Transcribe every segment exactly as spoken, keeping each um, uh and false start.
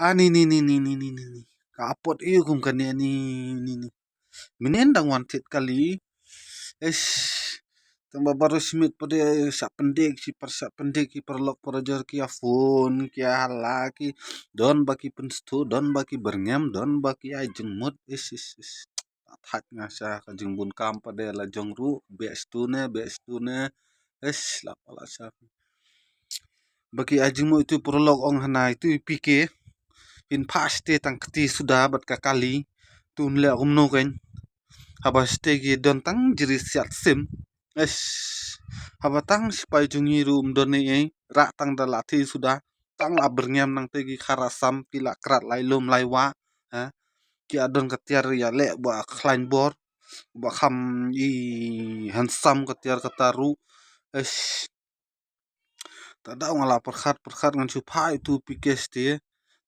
Ani ni ni ni ni ni ni ni. Ka apot ïa kum kane ni ni ni. Mynnin dang wan thied kali. Eish. Tang ba baroh shi miet pat de shah pyndik shi par shah pyndik ki paralok parajor ki ïa phone ki ïa hala ki don ba ki pynsthu don ba ki byrngem don ba ki ai jingmut. Eish eish eish. Thait nga sha ka jingbun kam pat de la jong ruh beh stu ne beh stu ne. Eish la pala sha. Ba ki ai jingmut itu paralok ong hana itu i P K. Phin phah shatei tang kti suda bad ka kali. Tun leh kumno kein. Haba shatei ki don tang jri siat sim. Eish. Haba tang sipai jong ngi ruh um don ei ei. Rah tang da la thei suda. Tang la byrngem nangtei ki khar Assam ki la krat lai lum lai wah. Ha. Ki ïa don ka tiar ïa leh ba khlaiñ bor. Ba kham i handsome ka tiar kata ruh. Eish. Ta da nga la pyrkhat pyrkhat ngan shu phah itu P K shatei.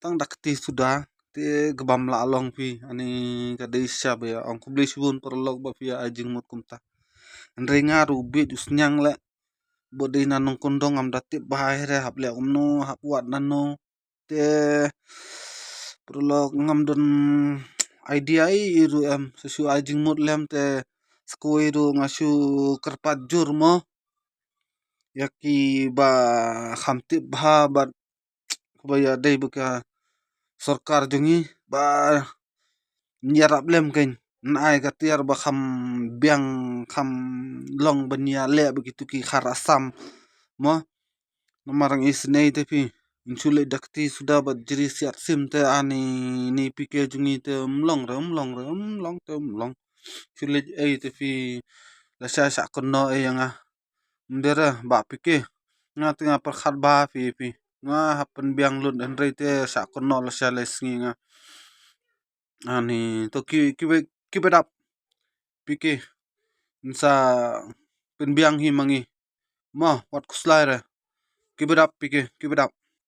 Tang da kti suda te kbam la long phi ani ka dei sha ba ong khublei shibun paralok ba phi ai jingmut kumta. Hynrei nga ruh bit u sniang leh. Ba dei na nongkyndong ngam da tip ba hai re hap leh kumno hap wad nano. Te paralok ngam don idea ei ei ruh em sa shu ai jingmut lem te skui ruh nga shu kyrpad jur mo. Ïa ki ba kham tip bha bad ba ïa dei ba ka sorkar jong ngi ba ïarap lem kein. Nai ka tiar ba kham biang kham long ba nia leh ba kitu ki khar Assam. Mo. Namar ngi snei te phi. Ngi shu leh da kti suda bad jri siat sim te ani ni P K jong ngi te um long re um long re um long te um long. Shu leh ei te phi. La sha sha kono ei nga. Mdera ba P K. Nga te nga pyrkhat ba phi phi. Nga hap pynbiang lut hynrei te sha kono la sha le sngi nga. Ani to ki ki ki bedap. P K. Nsa pynbiang hi mangi. Ma wat kuslai re. Ki bedap P K ki bedap.